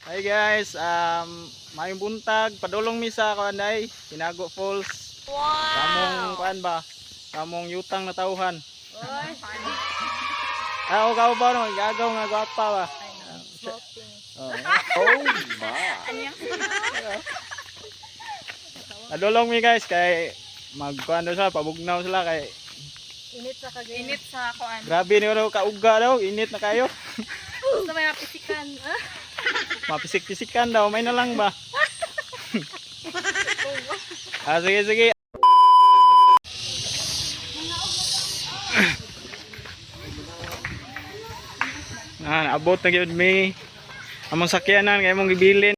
Hi guys, maayong buntag, padulong mi sa kuan ay Tinago Falls. Wow. Kamong kuan ba? Kamong yutang na tawhan. Oy. Ah, o kao ba no, gagaw nga gwapa ba. Smoking. Oh. Oh my. Padulong mi guys kay magkuan daw sila, pabugnaw sila kay Init sa kagay. Init sa kuan. grabe ni daw kauga daw, init na kayo. Gusto may mapisikan. Ah. Mapisik-pisikan daw, may na lang ba? Ah, sige, sige. Ah, naabot na gyud mi. Among sakyanan kay mong gibilin.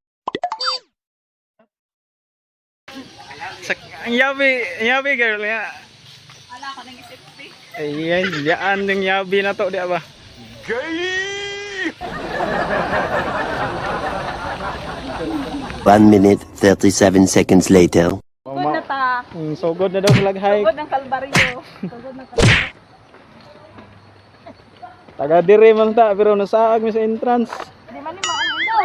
Sak ang yabi girl ya. Wala ko nang isip eh. Ay, ay, yaan yung yabi na to, di ba? Gay! 1 minute, 37 seconds later. Oh, Sugod na ta. Sugod na daw sila hike. Sugod ng kalbaryo. Sugod ng kalbaryo. Taga dire man ta pero nasaag mi sa entrance. Di man ni maong ulo.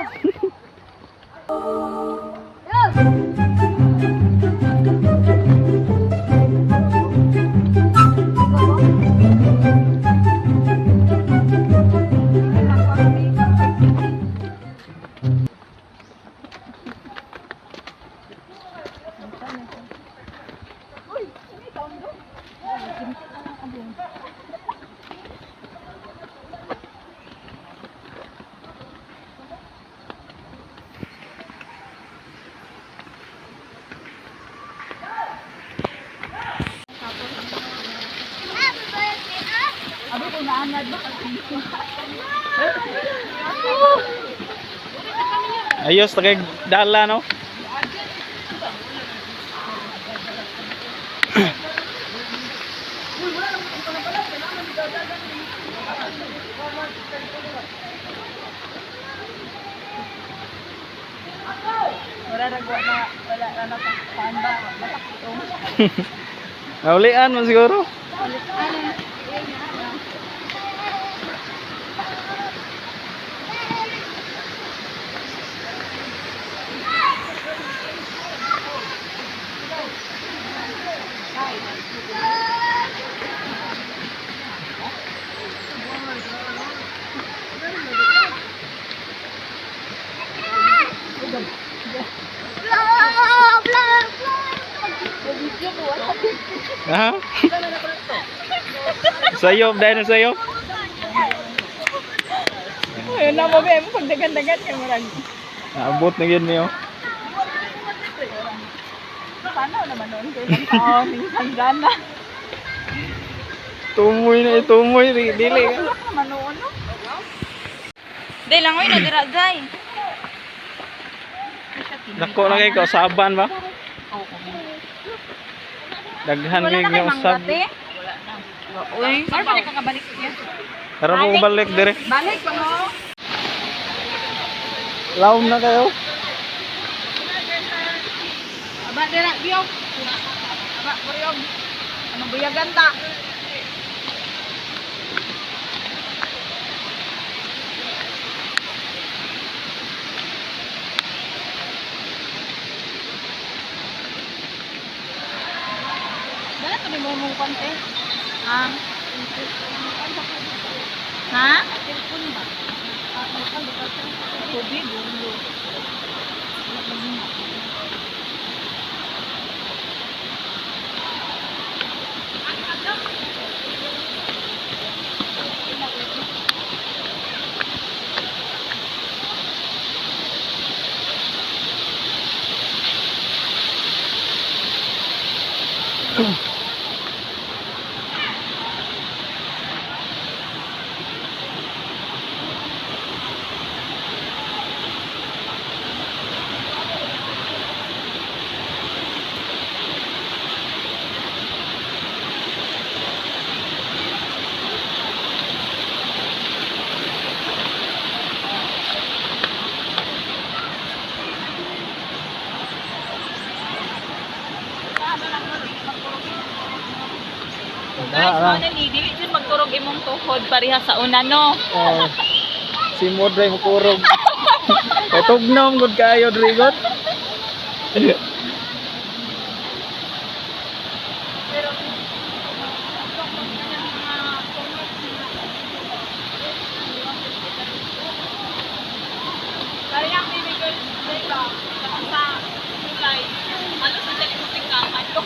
Abi ko naanad ba? Ayos tagay dala no. Wala ra na wala ra na kuan ba? Wala Naulian man siguro. Ha? Sayop dahil na sayop. Ayun na mo be, mo pagdagan-dagan kay murag. Naabot na gyud niyo. Paano naman noon kay ilang taon, minsan gana. Tumoy na tumoy dili ka. Wala naman noon no. Day lang oy na dira day. Dako na kay kausaban ba? Oo. Daghan Wala kay na kay nga mangga usab. te. Wala na. Uy, saan pa kakabalik niya? Tara mo balik dire. Balik pa mo. Lawom na kayo. Aba dira biyog. Aba buryog. Anong buyagan ta? Dala to ni mo mong konti. Ah. Ha? Tubig, ulo. Guys, Ah, mo na ni dili jud magkurog imong tuhod pareha sa una no. Oh. Si Modray mo kurog. O tugnaw gud kayo diri god. Pero kaya ang baby girl, diba? Tapos sa July, halos na siya limutin ka. Ano?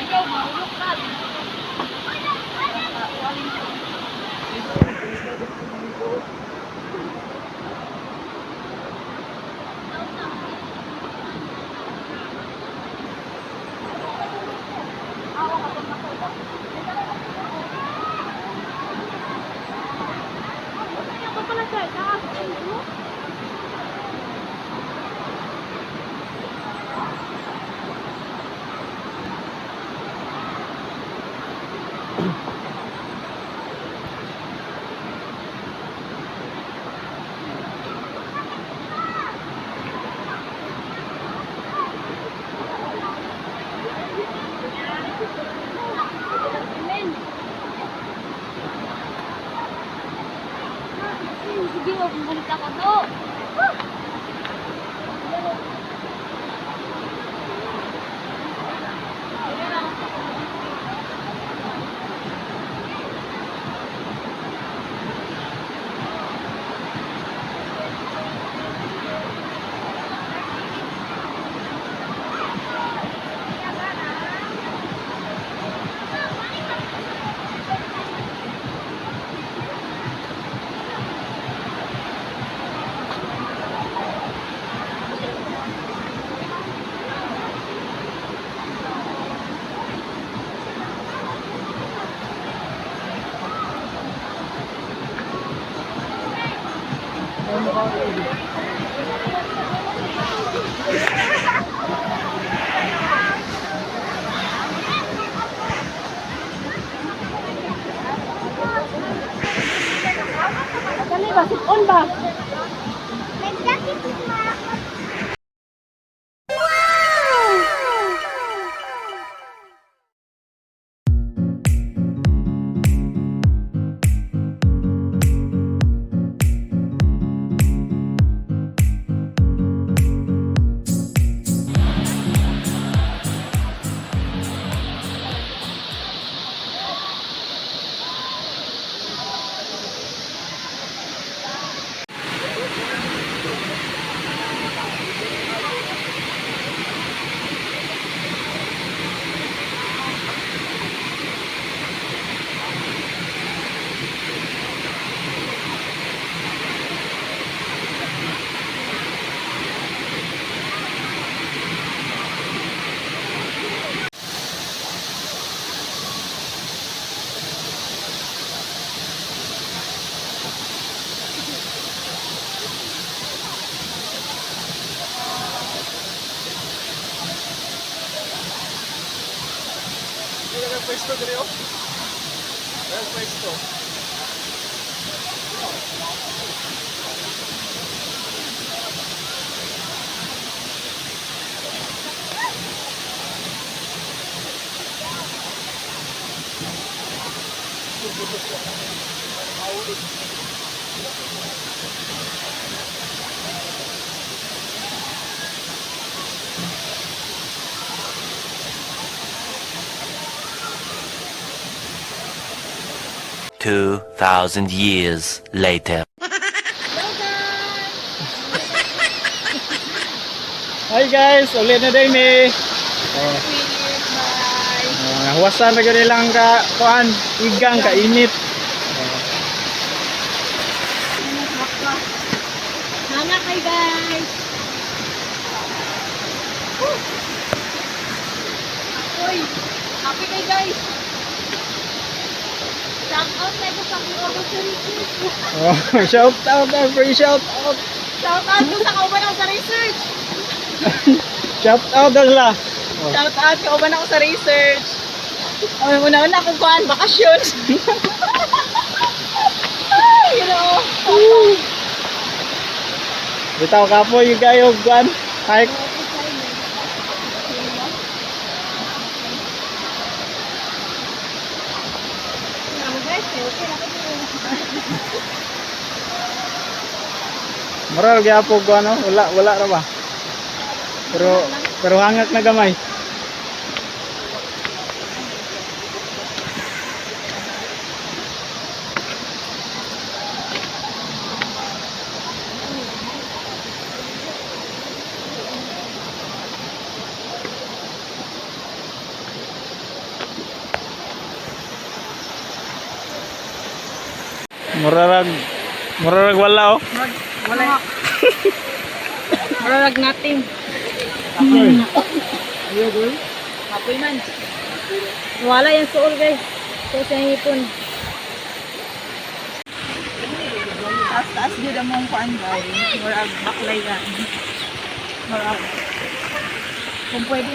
Ikaw, mahulog ka. Sige, bumalik ako do. Dali ba? Sit-on ba? Pwesto diri oh. Pwesto. 2,000 years later. Hi guys, ulit na din mi. Oh. Bye. Oh, nahuwasan na gani lang ka kuan, igang ka init. Hanga kay guys. Uy, happy kay guys. Shout out na ko sa kauban sa research. Oh, shout out, every shout out. Shout out ko sa kauban ako sa research. Shout out sila. Oh. Shout out kauban ako sa research. Ay, una-una akong kuan, bakasyon. Ay, you know. Bitaw kapoy yung kayo kuan. Hike. Moral gyapon ko ano, wala wala ra ba. Pero pero hangak na gamay. Murarag murarag wala oh. Wala. Murag natin. Kapoy man. Wala yung suol guys. Kaya sa hipon. Taas-taas gyud ang mong kuan guys. Murag baklay ka. Murag. Kung pwede